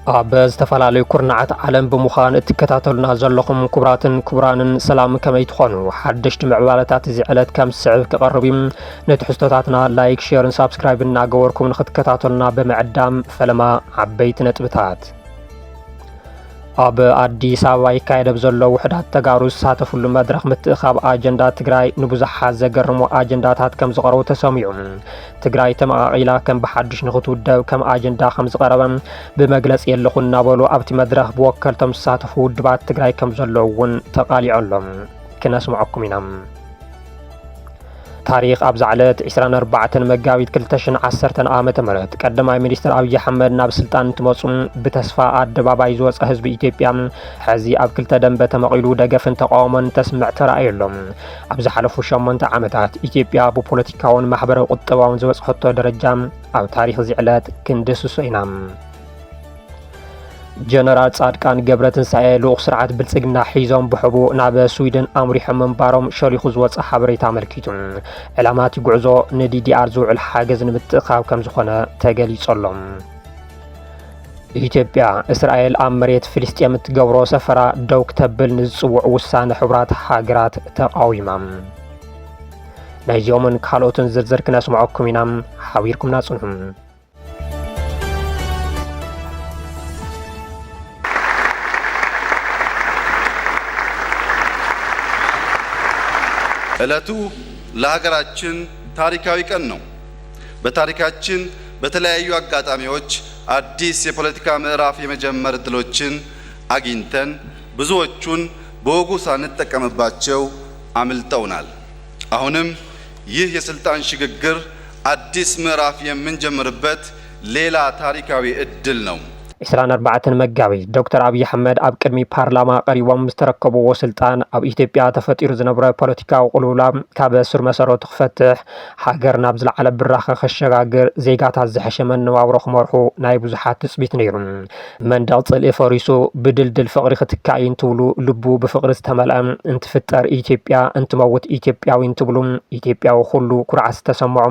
ኣብ ዝተፈላለዩ ኩርናዓት ዓለም ብምዃን እትከታተሉና ዘለኹም ክቡራትን ክቡራንን፣ ሰላም፣ ከመይ ትኾኑ? ሓደሽቲ ምዕባለታት እዚ ዕለት ከም ዝስዕብ ክቐርብ እዩ። ንትሕዝቶታትና ላይክ፣ ሼርን ሳብስክራይብ እናገበርኩም ንክትከታተሉና ብምዕዳም፣ ፈለማ ዓበይቲ ነጥብታት። ኣብ ኣዲስ ኣበባ ይካየድ ኣብ ዘሎ ውሕዳት ተጋሩ ዝሳተፍሉ መድረኽ ምትእኻብ ኣጀንዳ ትግራይ ንብዙሓት ዘገርሙ ኣጀንዳታት ከም ዝቐረቡ ተሰሚዑ። ትግራይ ተመቓቒላ ከም ብሓድሽ ንክትውደብ ከም ኣጀንዳ ከም ዝቐረበ ብመግለፂ ኣለኹ እናበሉ ኣብቲ መድረኽ ብወከልቶም ዝሳተፉ ውድባት ትግራይ ከም ዘለዉ እውን ተቓሊዖሎም። ክነስምዐኩም ኢና። ታሪኽ ኣብዛ ዕለት ዕስራን ኣርባዕተን መጋቢት ክልተ ሽሕን ዓሰርተን ዓመተ ምህረት ቀዳማይ ሚኒስትር ኣብይ ኣሕመድ ናብ ስልጣን እንትመፁ ብተስፋ ኣደባባይ ዝወፀ ህዝቢ ኢትዮጵያ ሕዚ ኣብ ክልተ ደንበ ተመቒሉ ደገፍን ተቃውሞን ተስምዕ ተራእዩ ኣሎ። ኣብ ዝሓለፉ ሸሞንተ ዓመታት ኢትዮጵያ ብፖለቲካውን ማሕበራዊ ቁጠባውን ዝበፅሐቶ ደረጃ ኣብ ታሪኽ እዚ ዕለት ክንድስሶ ኢና። ጀነራል ጻድቃን ገብረትንሳኤ ልኡኽ ስርዓት ብልጽግና ሒዞም ብሕቡእ ናብ ስዊድን ኣምሪሖም ምንባሮም ሸሊኹ ዝወጸ ሓበሬታ ኣመልኪቱ። ዕላማ እቲ ጉዕዞ ንዲዲኣር ዝውዕል ሓገዝ ንምትእኻብ ከም ዝኾነ ተገሊጹ ኣሎ። ኢትዮጵያ፣ እስራኤል ኣብ መሬት ፍልስጤም እትገብሮ ሰፈራ ደው ክተብል ንዝጽውዕ ውሳነ ሕቡራት ሃገራት ተቓዊማ። ናይዚኦምን ካልኦትን ዝርዝር ክነስምዐኩም ኢና፣ ሓቢርኩምና ጽንሑ። ዕለቱ ለሀገራችን ታሪካዊ ቀን ነው። በታሪካችን በተለያዩ አጋጣሚዎች አዲስ የፖለቲካ ምዕራፍ የመጀመር እድሎችን አግኝተን ብዙዎቹን በወጉ ሳንጠቀምባቸው አምልጠውናል። አሁንም ይህ የስልጣን ሽግግር አዲስ ምዕራፍ የምንጀምርበት ሌላ ታሪካዊ እድል ነው። ዕስራን ኣርባዕተን መጋቢት ዶክተር ኣብይ ኣሕመድ ኣብ ቅድሚ ፓርላማ ቀሪቦም ዝተረከብዎ ስልጣን ኣብ ኢትዮጵያ ተፈጢሩ ዝነበረ ፖለቲካዊ ቅልውላው ካብ ስር መሰረቱ ክፈትሕ፣ ሃገር ናብ ዝለዓለ ብራኸ ከሸጋግር፣ ዜጋታት ዝሐሸ መነባብሮ ክመርሑ ናይ ብዙሓት ትጽቢት ነይሩ። መንደቕ ጽልኢ ፈሪሱ ብድልድል ፍቕሪ ክትካእ እዩ እንትብሉ ልቡ ብፍቕሪ ዝተመልአ እንትፍጠር ኢትዮጵያ እንትመውት ኢትዮጵያዊ እንትብሉ ኢትዮጵያዊ ኩሉ ኩርዓት ዝተሰምዖ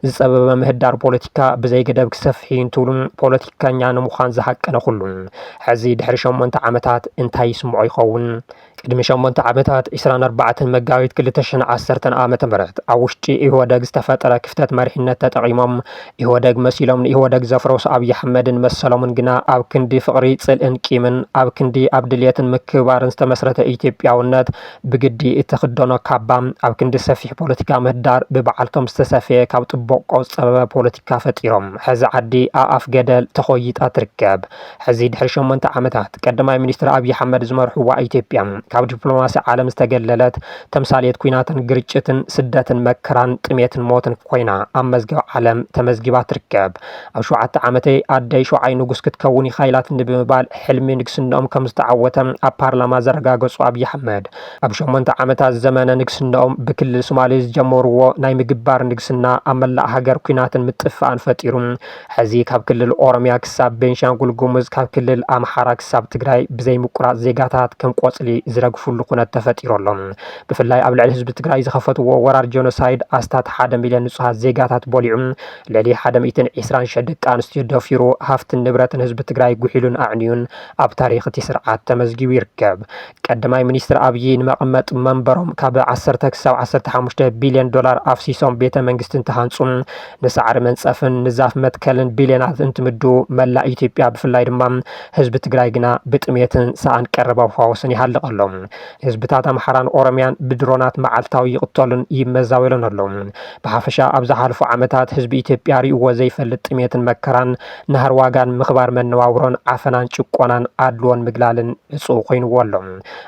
ዝጸበበ ምህዳር ፖለቲካ ብዘይ ገደብ ክሰፍሕ እዩ እንትብሉ ፖለቲከኛ ንምዃን ዝሃቀነ ኩሉ ሕዚ ድሕሪ ሸሞንተ ዓመታት እንታይ ይስምዖ ይኸውን? ቅድሚ ሸሞንተ ዓመታት ዕስራን ኣርባዕተን መጋቢት ክልተ ሽሕን ዓሰርተን ዓመተ ምህረት ኣብ ውሽጢ ኢህወደግ ዝተፈጠረ ክፍተት መሪሕነት ተጠቒሞም ኢህወደግ መሲሎም ንኢህወደግ ዘፍረሱ ኣብይ ኣሕመድን መሰሎምን ግና ኣብ ክንዲ ፍቕሪ፣ ጽልእን ቂምን፣ ኣብ ክንዲ ኣብ ድልየትን ምክብባርን ዝተመስረተ ኢትዮጵያውነት ብግዲ እትኽደኖ ካባ ኣብ ክንዲ ሰፊሕ ፖለቲካ ምህዳር ብበዓልቶም ዝተሰፍየ ካብ ጥበቆ ዝጸበበ ፖለቲካ ፈጢሮም ሕዚ ዓዲ ኣኣፍ ገደል ተኾይጣ ትርከብ። ሕዚ ድሕሪ ሸሞንተ ዓመታት ቀዳማይ ሚኒስትር ኣብይ ኣሕመድ ዝመርሕዋ ኢትዮጵያ ካብ ዲፕሎማሲ ዓለም ዝተገለለት ተምሳሌት ኲናትን ግርጭትን ስደትን መከራን ጥሜትን ሞትን ኮይና ኣብ መዝገብ ዓለም ተመዝጊባ ትርከብ። ኣብ ሸውዓተ ዓመተይ ኣደይ ሸውዓይ ንጉስ ክትከውን ኢኻ ኢላትኒ ብምባል ሕልሚ ንግስንኦም ከም ዝተዓወተ ኣብ ፓርላማ ዘረጋገጹ ኣብይ ኣሕመድ ኣብ ሸሞንተ ዓመታት ዘመነ ንግስንኦም ብክልል ሶማሌ ዝጀመርዎ ናይ ምግባር ንግስና ኣብ መላእ ሃገር ኲናትን ምጥፍኣን ፈጢሩ ሕዚ ካብ ክልል ኦሮሚያ ክሳብ ቤንሻንጉል ጉሙዝ ካብ ክልል ኣምሓራ ክሳብ ትግራይ ብዘይ ምቁራጽ ዜጋታት ከም ቆጽሊ ዝረግፍሉ ኩነት ተፈጢሩ ኣሎ። ብፍላይ ኣብ ልዕሊ ህዝቢ ትግራይ ዝኸፈትዎ ወራር ጀኖሳይድ ኣስታት ሓደ ሚልዮን ንጹሃት ዜጋታት በሊዑ ልዕሊ ሓደ ሚእትን ዕስራን ሽሕ ደቂ ኣንስትዮ ደፊሩ ሃፍትን ንብረትን ህዝቢ ትግራይ ጉሒሉን ኣዕንዩን ኣብ ታሪኽ እቲ ስርዓት ተመዝጊቡ ይርከብ። ቀዳማይ ሚኒስትር ኣብይ ንመቐመጢ መንበሮም ካብ ዓሰርተ ክሳብ ዓሰርተ ሓሙሽተ ቢልዮን ዶላር ኣፍሲሶም ቤተ መንግስቲ እንትሃንጹ ንሳዕሪ መንጸፍን ንዛፍ መትከልን ቢልዮናት እንትምድቡ መላእ ኢትዮጵያ ብፍላይ ድማ ህዝቢ ትግራይ ግና ብጥሜትን ሰኣን ቀረብ ኣፋውስን ይሃልቕ ኣሎ። ህዝብታት ኣምሓራን ኦሮሚያን ብድሮናት መዓልታዊ ይቕተሉን ይመዛበሉን ኣለዉ። ብሓፈሻ ኣብ ዝሓለፉ ዓመታት ህዝቢ ኢትዮጵያ ርእይዎ ዘይፈልጥ ጥሜትን መከራን፣ ናህሪ ዋጋን ምኽባር መነባብሮን ዓፈናን ጭቆናን ኣድልዎን ምግላልን ዕጹው ኮይንዎ ኣሎ።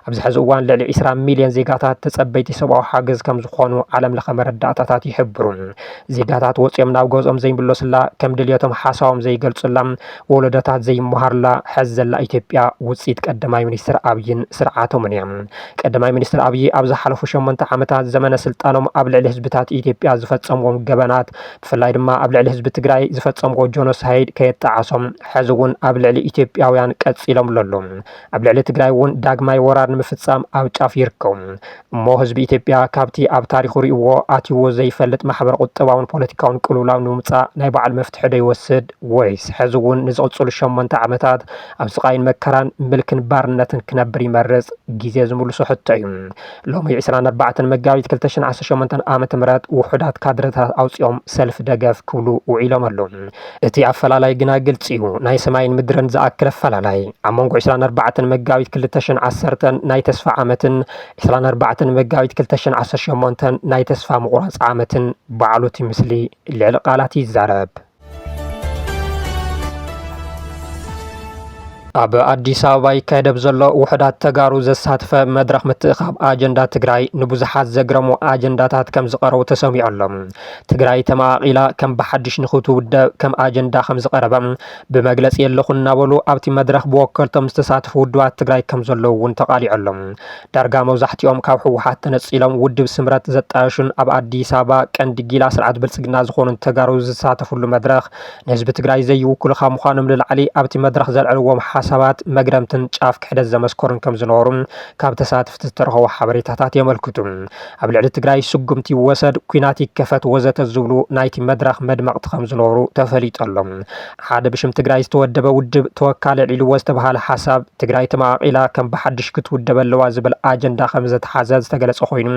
ኣብዚ ሕዚ እዋን ልዕሊ ዕስራ ሚልዮን ዜጋታት ተጸበይቲ ሰብኣዊ ሓገዝ ከም ዝኾኑ ዓለም ለኸ መረዳእታታት ይሕብሩ። ዜጋታት ወጺኦም ናብ ገዝኦም ዘይምለሱላ፣ ከም ድልየቶም ሓሳቦም ዘይገልጹላ፣ ወለዶታት ዘይመሃሩላ ሕዚ ዘላ ኢትዮጵያ ውጽኢት ቀዳማይ ሚኒስትር ኣብይን ስርዓቶምን እያ። ቀዳማይ ሚኒስትር ኣብይ ኣብ ዝሓለፉ ሸሞንተ ዓመታት ዘመነ ስልጣኖም ኣብ ልዕሊ ህዝብታት ኢትዮጵያ ዝፈጸምዎም ገበናት ብፍላይ ድማ ኣብ ልዕሊ ህዝቢ ትግራይ ዝፈጸምዎ ጆኖሳይድ ከየጣዓሶም ሕዚ እውን ኣብ ልዕሊ ኢትዮጵያውያን ቀጺሎም ኣለዉ። ኣብ ልዕሊ ትግራይ እውን ዳግማይ ወራር ንምፍጻም ኣብ ጫፍ ይርከቡ። እሞ ህዝቢ ኢትዮጵያ ካብቲ ኣብ ታሪኹ ርእይዎ ኣትይዎ ዘይፈልጥ ማሕበረ ቁጠባውን ፖለቲካውን ቅልውላው ንምውጻእ ናይ ባዕሉ መፍትሒ ዶ ይወስድ ወይስ ሕዚ እውን ንዝቕጽሉ ሸሞንተ ዓመታት ኣብ ስቓይን መከራን፣ ምልክን ባርነትን ክነብር ይመርጽ? ግዜ ዝምልሶ ሕቶ እዩ። ሎሚ ዕስራን ኣርባዕተን መጋቢት ክልተ ሽሕን ዓሰርተ ሸሞንተን ዓመተ ምህረት ውሑዳት ካድረታት ኣውጺኦም ሰልፊ ደገፍ ክብሉ ውዒሎም ኣለዉ። እቲ ኣፈላላይ ግና ግልጺ እዩ። ናይ ሰማይን ምድርን ዝኣክል ኣፈላላይ። ኣብ መንጎ ዕስራን ኣርባዕተን መጋቢት ክልተ ሽሕን ዓሰርተን ናይ ተስፋ ዓመትን ዕስራን ኣርባዕተን መጋቢት ክልተ ሽሕን ዓሰርተ ሸሞንተን ናይ ተስፋ ምቑራጽ ዓመትን ባዕሉ እቲ ምስሊ ልዕሊ ቃላት ይዛረብ። ኣብ ኣዲስ ኣበባ ይካየድ ኣብ ዘሎ ውሑዳት ተጋሩ ዘሳተፈ መድረኽ ምትእኻብ ኣጀንዳ ትግራይ ንብዙሓት ዘግረሙ ኣጀንዳታት ከም ዝቐረቡ ተሰሚዑ ኣሎ። ትግራይ ተመቓቒላ ከም ብሓድሽ ንኽትውደብ ከም ኣጀንዳ ከም ዝቐረበ ብመግለጺ የለኹን እናበሉ ኣብቲ መድረኽ ብወከልቶም ዝተሳተፉ ውድባት ትግራይ ከም ዘለዉ እውን ተቓሊዑ ኣሎ። ዳርጋ መብዛሕትኦም ካብ ህወሓት ተነጺሎም ውድብ ስምረት ዘጣየሹን ኣብ ኣዲስ ኣበባ ቀንዲ ጊላ ስርዓት ብልጽግና ዝኾኑን ተጋሩ ዝሳተፉሉ መድረኽ ንህዝቢ ትግራይ ዘይውክሉ ካብ ምዃኖም ንላዕሊ ኣብቲ መድረኽ ዘልዕልዎም ሓሳባት መግረምትን ጫፍ ክሕደት ዘመስከሩን ከም ዝነበሩ ካብ ተሳተፍቲ ዝተረኸቡ ሓበሬታታት የመልክቱ። ኣብ ልዕሊ ትግራይ ስጉምቲ ይወሰድ፣ ኲናት ይከፈት ወዘተ ዝብሉ ናይቲ መድረኽ መድመቕቲ ከም ዝነበሩ ተፈሊጡ ኣሎ። ሓደ ብሽም ትግራይ ዝተወደበ ውድብ ተወካሊ ኣልዒልዎ ዝተባሃለ ሓሳብ ትግራይ ተመቓቒላ ከም ብሓድሽ ክትውደብ ኣለዋ ዝብል ኣጀንዳ ከም ዘተሓዘ ዝተገለጸ ኮይኑ፣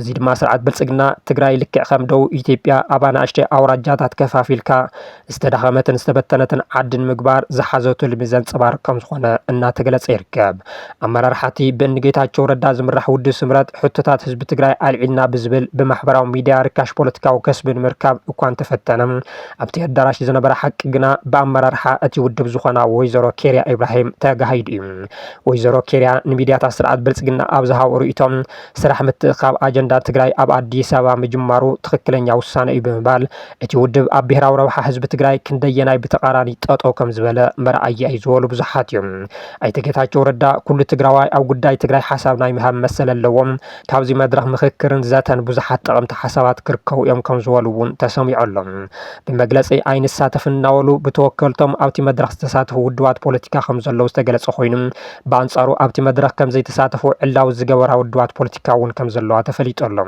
እዚ ድማ ስርዓት ብልጽግና ትግራይ ልክዕ ከም ደቡብ ኢትዮጵያ ኣብ ኣናእሽተይ ኣውራጃታት ከፋፊልካ ዝተዳኸመትን ዝተበተነትን ዓዲ ንምግባር ዝሓዘ ትልሚ ዘንጸባርቕ ከም ዝኾነ እናተገለጸ ይርከብ። ኣመራርሓ እቲ ብእኒ ጌታቸው ረዳ ዝምራሕ ውድብ ስምረት ሕቶታት ህዝቢ ትግራይ ኣልዒልና ብዝብል ብማሕበራዊ ሚድያ ርካሽ ፖለቲካዊ ከስቢ ንምርካብ እኳ እንተፈተነ፣ ኣብቲ ኣዳራሽ ዝነበረ ሓቂ ግና ብኣመራርሓ እቲ ውድብ ዝኾና ወይዘሮ ኬርያ ኢብራሂም ተጋሂዱ እዩ። ወይዘሮ ኬርያ ንሚድያታት ስርዓት ብልጽግና ኣብ ዝሃቦ ርእይቶ፣ ስራሕ ምትእኻብ ኣጀንዳ ትግራይ ኣብ ኣዲስ ኣበባ ምጅማሩ ትኽክለኛ ውሳነ እዩ ብምባል፣ እቲ ውድብ ኣብ ብሄራዊ ረብሓ ህዝቢ ትግራይ ክንደየናይ ብተቓራኒ ጠጠው ከም ዝበለ መርኣያ እዩ ዝበሉ ብዙሓት እዮም። ኣይተ ጌታቸው ረዳ፣ ኩሉ ትግራዋይ ኣብ ጉዳይ ትግራይ ሓሳብ ናይ ምሃብ መሰል ኣለዎም፣ ካብዚ መድረኽ ምኽክርን ዘተን ብዙሓት ጠቐምቲ ሓሳባት ክርከቡ እዮም ከም ዝበሉ እውን ተሰሚዑ ኣሎ። ብመግለጺ ኣይንሳተፍን እናበሉ ብተወከልቶም ኣብቲ መድረኽ ዝተሳተፉ ውድባት ፖለቲካ ከም ዘለዉ ዝተገለጸ ኮይኑ፣ ብኣንጻሩ ኣብቲ መድረኽ ከም ዘይተሳተፉ ዕላዊ ዝገበራ ውድባት ፖለቲካ እውን ከም ዘለዋ ተፈሊጡ ኣሎ።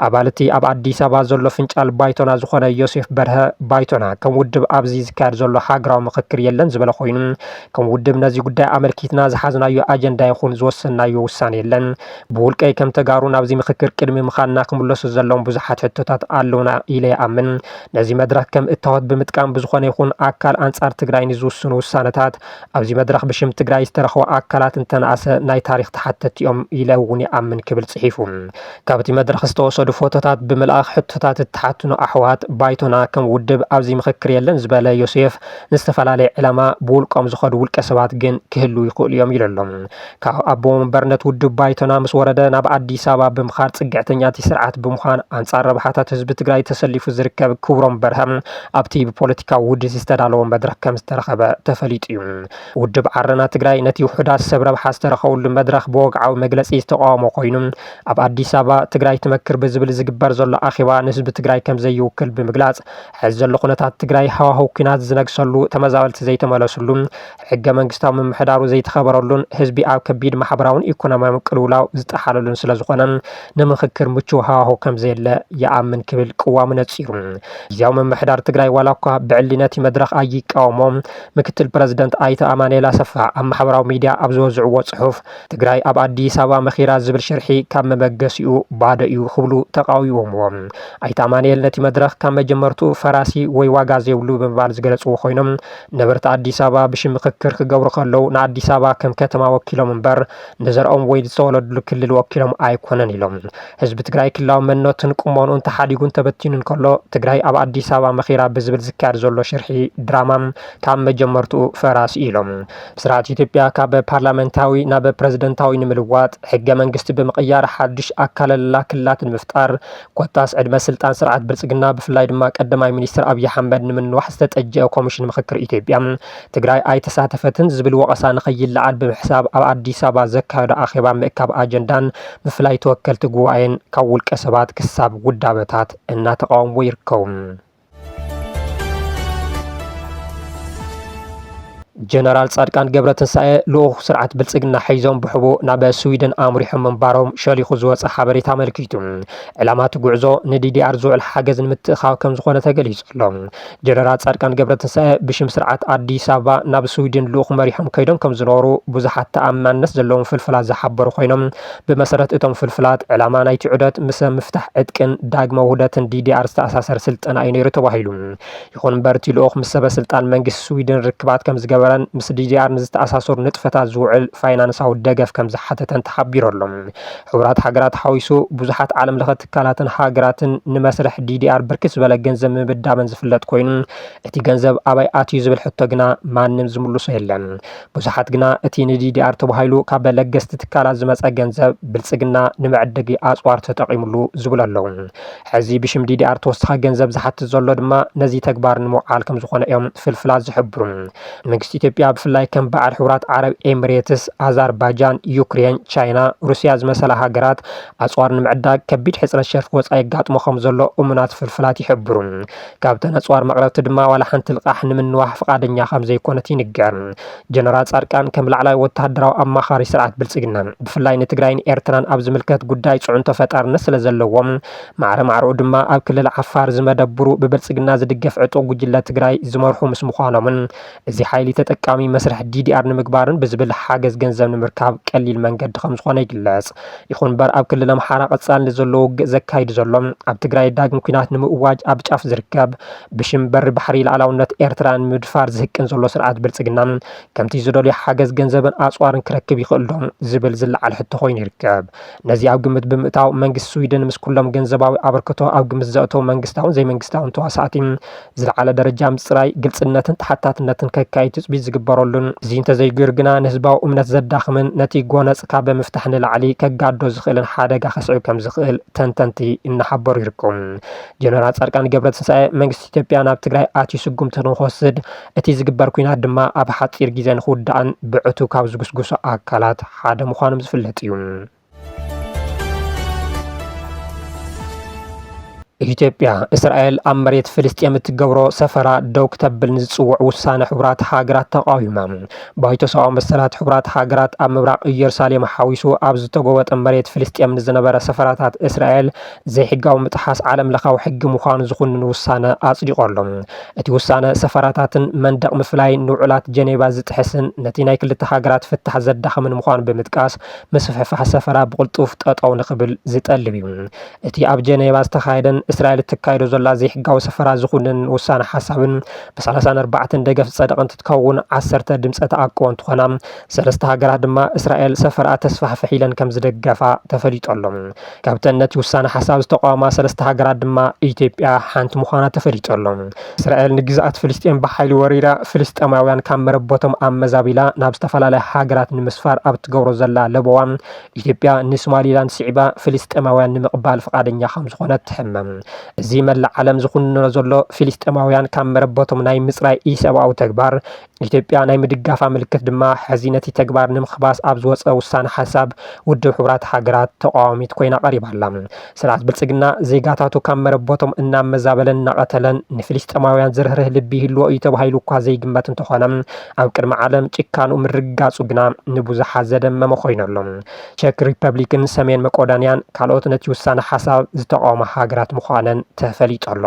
ኣባል እቲ ኣብ ኣዲስ ኣበባ ዘሎ ፍንጫል ባይቶና ዝኾነ ዮሴፍ በርሀ፣ ባይቶና ከም ውድብ ኣብዚ ዝካየድ ዘሎ ሃገራዊ ምኽክር የለን ዝበለ ኮይኑ፣ ከም ውድብ ነዚ ጉዳይ ኣመልኪትና ዝሓዝናዮ ኣጀንዳ ይኹን ዝወሰንናዮ ውሳነ የለን። ብውልቀይ ከም ተጋሩ ናብዚ ምኽክር ቅድሚ ምኻንና ክምለሱ ዘለዎም ብዙሓት ሕቶታት ኣለውና ኢለ ይኣምን። ነዚ መድረኽ ከም እታወት ብምጥቃም ብዝኾነ ይኹን ኣካል ኣንጻር ትግራይ ንዝውስኑ ውሳነታት ኣብዚ መድረኽ ብሽም ትግራይ ዝተረኸቡ ኣካላት እንተነኣሰ ናይ ታሪኽ ተሓተቲ እዮም ኢለ እውን ይኣምን ክብል ጽሒፉ። ካብቲ መድረኽ ዝተወሰዱ ፎቶታት ብምልኣኽ ሕቶታት እተሓትኑ ኣሕዋት ባይቶና ከም ውድብ ኣብዚ ምኽክር የለን ዝበለ ዮሴፍ፣ ንዝተፈላለየ ዕላማ ብውልቆም ዝኸዱ ውልቀ ሰባት ግን ክህልዉ ይኽእሉ እዮም ኢሉ ኣሎ። ካብ ኣቦ መንበርነት ውድብ ባይቶና ምስ ወረደ ናብ ኣዲስ ኣበባ ብምኻድ ጽግዕተኛ እቲ ስርዓት ብምዃን ኣንጻር ረብሓታት ህዝቢ ትግራይ ተሰሊፉ ዝርከብ ክብሮም በርሀ ኣብቲ ብፖለቲካዊ ውድስ ዝተዳለወ መድረኽ ከም ዝተረኸበ ተፈሊጡ እዩ። ውድብ ዓረና ትግራይ ነቲ ውሑዳት ሰብ ረብሓ ዝተረኸብሉ መድረኽ ብወግዓዊ መግለጺ ዝተቃወሞ ኮይኑ፣ ኣብ ኣዲስ ኣበባ ትግራይ ትመክር ብዝብል ዝግበር ዘሎ ኣኼባ ንህዝቢ ትግራይ ከም ዘይውክል ብምግላጽ፣ ሕዚ ዘሎ ኩነታት ትግራይ ሃዋህው ኲናት ዝነግሰሉ፣ ተመዛበልቲ ዘይተመለስሉ፣ ሕገ መንግስታዊ ምምሕዳሩ ዘይተኸበረሉን ህዝቢ ኣብ ከቢድ ማሕበራውን ኢኮኖሚያውን ቅልውላው ዝጠሓለሉን ስለ ዝኾነ፣ ንምኽክር ምቹው ሃዋህው ከም ዘየለ ይኣምን ክብል ቅዋሙ ነጺሩ። ግዝያዊ ምምሕዳር ትግራይ ዋላ እኳ ብዕሊ ነቲ መድረኽ ኣይቃወሞ፣ ምክትል ፕረዚደንት ኣይተ ኣማኑኤል ኣሰፋ ኣብ ማሕበራዊ ሚድያ ኣብ ዘወዝዕዎ ጽሑፍ፣ ትግራይ ኣብ ኣዲስ ኣበባ መኺራ ዝብል ሽርሒ ካብ መበገሲኡ ባዶ እዩ ክብሉ ተቃዊሞምዎ። ኣይተ ኣማኑኤል ነቲ መድረኽ ካብ መጀመርትኡ ፈራሲ ወይ ዋጋ ዘይብሉ ብምባል ዝገለጽዎ ኮይኖም፣ ነበርቲ ኣዲስ ኣበባ ብሽም ምኽክር ክገብሩ ከለዉ ንኣዲስ ኣበባ ከም ከተማ ወኪሎም እምበር ንዘርኦም ወይ ዝተወለድሉ ክልል ወኪሎም ኣይኮነን ኢሎም። ህዝቢ ትግራይ ክልላዊ መንነቱን ቁመንኡን ተሓዲጉን ተበቲኑን ከሎ ትግራይ ኣብ ኣዲስ ኣበባ መኺራ ብዝብል ዝካየድ ዘሎ ሽርሒ ድራማ ካብ መጀመርትኡ ፈራሲ ኢሎም። ስርዓት ኢትዮጵያ ካብ ፓርላመንታዊ ናብ ፕረዚደንታዊ ንምልዋጥ፣ ሕገ መንግስቲ ብምቕያር፣ ሓድሽ ኣካለላ ክልላት ንምፍጣር፣ ኮታስ ዕድመ ስልጣን ስርዓት ብልጽግና ብፍላይ ድማ ቀዳማይ ሚኒስትር ኣብይ ኣሕመድ ንምንዋሕ ዝተጠጀአ ኮሚሽን ምኽክር ኢትዮጵያ ትግራይ ኣይተሳተፈትን ዝብል ወቐሳ ንኸይለዓል ብምሕሳብ ኣብ ኣዲስ ኣበባ ዘካየዶ ኣኼባ ምእካብ ኣጀንዳን ምፍላይ ተወከልቲ ጉባኤን ካብ ውልቀ ሰባት ክሳብ ውዳበታት እናተቃወምዎ ይርከቡ። ጀነራል ጻድቃን ገብረትንሳኤ ልኡኽ ስርዓት ብልጽግና ሒዞም ብሕቡእ ናብ ስዊድን ኣምሪሖም ምንባሮም ሸሊኹ ዝወጸ ሓበሬታ ኣመልኪቱ። ዕላማ እቲ ጉዕዞ ንዲዲኣር ዝውዕል ሓገዝ ንምትእኻብ ከም ዝኾነ ተገሊጹ ኣሎ። ጀነራል ጻድቃን ገብረትንሳኤ ብሽም ስርዓት ኣዲስ ኣበባ ናብ ስዊድን ልኡኽ መሪሖም ከይዶም ከም ዝነበሩ ብዙሓት ተኣማንነት ዘለዎም ፍልፍላት ዝሓበሩ ኮይኖም፣ ብመሰረት እቶም ፍልፍላት ዕላማ ናይቲ ዑደት ምስ ምፍታሕ ዕጥቅን ዳግመ ውህደትን ዲዲኣር ዝተኣሳሰር ስልጠና እዩ ነይሩ ተባሂሉ። ይኹን እምበር እቲ ልኡኽ ምስ ሰበ ስልጣን መንግስቲ ስዊድን ርክባት ከም ዝገበረን ምስ ዲዲኣር ንዝተኣሳሰሩ ንጥፈታት ዝውዕል ፋይናንሳዊ ደገፍ ከም ዝሓተተን ተሓቢሩ ኣሎ። ሕቡራት ሃገራት ሓዊሱ ብዙሓት ዓለም ለኸ ትካላትን ሃገራትን ንመስርሕ ዲዲኣር ብርክት ዝበለ ገንዘብ ምምዳበን ዝፍለጥ ኮይኑ፣ እቲ ገንዘብ ኣበይ ኣትዩ ዝብል ሕቶ ግና ማንም ዝምልሶ የለን። ብዙሓት ግና እቲ ንዲዲኣር ተባሂሉ ካብ ለገስቲ ትካላት ዝመጸ ገንዘብ ብልጽግና ንመዐደጊ ኣጽዋር ተጠቒምሉ ዝብሉ ኣለዉ። ሕዚ ብሽም ዲዲኣር ተወሳኺ ገንዘብ ዝሓትት ዘሎ ድማ ነዚ ተግባር ንምውዓል ከም ዝኾነ እዮም ፍልፍላት ዝሕብሩ። መንግስቲ ኢትዮጵያ ብፍላይ ከም በዓል ሕቡራት ዓረብ ኤሚሬትስ፣ ኣዛርባጃን፣ ዩክሬን፣ ቻይና፣ ሩስያ ዝመሰላ ሃገራት ኣጽዋር ንምዕዳግ ከቢድ ሕጽረት ሸርፊ ወጻኢ የጋጥሞ ከም ዘሎ እሙናት ፍልፍላት ይሕብሩ። ካብተን ኣጽዋር መቕረብቲ ድማ ዋላ ሓንቲ ልቓሕ ንምንዋሕ ፍቓደኛ ከም ዘይኮነት ይንገር። ጀነራል ጻድቃን ከም ላዕላይ ወተሃደራዊ ኣማኻሪ ስርዓት ብልጽግና ብፍላይ ንትግራይን ኤርትራን ኣብ ዝምልከት ጉዳይ ጽዕንቶ ፈጣርነት ስለ ዘለዎም፣ ማዕረ ማዕረኡ ድማ ኣብ ክልል ዓፋር ዝመደብሩ ብብልጽግና ዝድገፍ ዕጡቕ ጉጅለ ትግራይ ዝመርሑ ምስ ምዃኖምን እዚ ሓይሊ ተጠቃሚ መስርሕ ዲዲኣር ንምግባርን ብዝብል ሓገዝ ገንዘብ ንምርካብ ቀሊል መንገዲ ከም ዝኾነ ይግለጽ። ይኹን እምበር ኣብ ክልል ኣምሓራ ቀጻሊ ንዘሎ ውግእ ዘካይድ ዘሎ ኣብ ትግራይ ዳግም ኲናት ንምእዋጅ ኣብ ጫፍ ዝርከብ ብሽም በሪ ባሕሪ ልኣላውነት ኤርትራ ንምድፋር ዝህቅን ዘሎ ስርዓት ብልጽግና ከምቲ ዝደልዮ ሓገዝ ገንዘብን ኣጽዋርን ክረክብ ይኽእል ዶ ዝብል ዝለዓል ሕቶ ኮይኑ ይርከብ። ነዚ ኣብ ግምት ብምእታው መንግስቲ ስዊድን ምስ ኩሎም ገንዘባዊ ኣበርክቶ ኣብ ግምት ዘእተው መንግስታውን ዘይመንግስታውን ተዋሳእቲ ዝለዓለ ደረጃ ምጽራይ፣ ግልጽነትን ተሓታትነትን ከካይድ ትጽቢት ዝግበረሉን፣ እዚ እንተዘይገይሩ ግና ንህዝባዊ እምነት ዘዳኽምን ነቲ ጎነጽ ካብ ምፍታሕ ንላዕሊ ከጋዶ ዝኽእልን ሓደጋ ከስዕብ ከም ዝኽእል ተንተንቲ እናሓበሩ ይርከቡ። ጀነራል ጻድቃን ገብረትንሳኤ መንግስቲ ኢትዮጵያ ናብ ትግራይ ኣትዩ ስጉምቲ ንክወስድ፣ እቲ ዝግበር ኲናት ድማ ኣብ ሓጺር ግዜ ንክውዳእን ብዕቱብ ካብ ዝጉስጉሱ ኣካላት ሓደ ምዃኖም ዝፍለጥ እዩ። ኢትዮጵያ፣ እስራኤል ኣብ መሬት ፍልስጤም እትገብሮ ሰፈራ ደው ክተብል ንዝጽውዕ ውሳነ ሕቡራት ሃገራት ተቓዊማ። ባይቶ ሰብኣዊ መሰላት ሕቡራት ሃገራት ኣብ ምብራቕ ኢየሩሳሌም ሓዊሱ ኣብ ዝተጎበጠ መሬት ፍልስጤም ንዝነበረ ሰፈራታት እስራኤል ዘይሕጋዊ ምጥሓስ ዓለም ለኻዊ ሕጊ ምዃኑ ዝኹንን ውሳነ ኣጽዲቑ ኣሎ። እቲ ውሳነ ሰፈራታትን መንደቕ ምፍላይን ንውዕላት ጀኔቫ ዝጥሕስን ነቲ ናይ ክልተ ሃገራት ፍታሕ ዘዳኽምን ምዃኑ ብምጥቃስ፣ ምስፍሕፋሕ ሰፈራ ብቕልጡፍ ጠጠው ንኽብል ዝጠልብ እዩ። እቲ ኣብ ጀኔቫ ዝተኻየደን እስራኤል እትካየዶ ዘላ ዘይሕጋዊ ሰፈራ ዝኹንን ውሳነ ሓሳብን ብ ሰላሳን ኣርባዕተን ደገፍ ዝጸደቐ እንትትከውን፣ ዓሰርተ ድምጸ ተኣቅቦ እንትኾና፣ ሰለስተ ሃገራት ድማ እስራኤል ሰፈራ ተስፋሕፍሕ ኢለን ከም ዝደገፋ ተፈሊጡ ኣሎ። ካብተን ነቲ ውሳነ ሓሳብ ዝተቃወማ ሰለስተ ሃገራት ድማ ኢትዮጵያ ሓንቲ ምዃና ተፈሊጡ ኣሎ። እስራኤል ንግዝኣት ፍልስጤም ብሓይሊ ወሪራ፣ ፍልስጤማውያን ካብ መረበቶም ኣመዛቢላ ናብ ዝተፈላለያ ሃገራት ንምስፋር ኣብ ትገብሮ ዘላ ለበዋ፣ ኢትዮጵያ ንሶማሊላንድ ስዒባ ፍልስጤማውያን ንምቕባል ፍቓደኛ ከም ዝኾነት ትሕመም። እዚ መላእ ዓለም ዝኹንኖ ዘሎ ፍልስጤማውያን ካብ መረበቶም ናይ ምጽራይ ኢሰብኣዊ ተግባር ኢትዮጵያ ናይ ምድጋፋ ምልክት ድማ፣ ሕዚ ነቲ ተግባር ንምኽባስ ኣብ ዝወጸ ውሳነ ሓሳብ ውድብ ሕቡራት ሃገራት ተቃዋሚት ኮይና ቀሪባ ኣላ። ስርዓት ብልጽግና ዜጋታቱ ካብ መረበቶም እናመዛበለን እናቐተለን ንፍልስጤማውያን ዝርህርህ ልቢ ይህልዎ እዩ ተባሂሉ እኳ ዘይግመት እንተኾነ፣ ኣብ ቅድሚ ዓለም ጭካኑ ምርጋጹ ግና ንብዙሓት ዘደመመ ኮይኑ ኣሎ። ቸክ ሪፐብሊክን ሰሜን መቄዶንያን ካልኦት ነቲ ውሳነ ሓሳብ ዝተቃወማ ሃገራት ምዃነን ተፈሊጡ ኣሎ።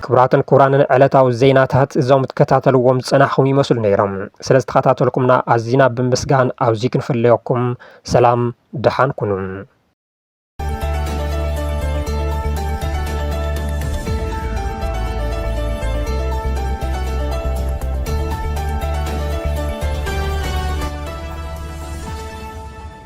ክቡራትን ክቡራንን ዕለታዊ ዜናታት እዞም ትከታተልዎም ዝጸናሕኹም ይመስሉ ነይሮም። ስለ ዝተኸታተልኩምና ኣዚና ብምስጋን ኣብዚ ክንፍለየኩም። ሰላም፣ ደሓን ኩኑ።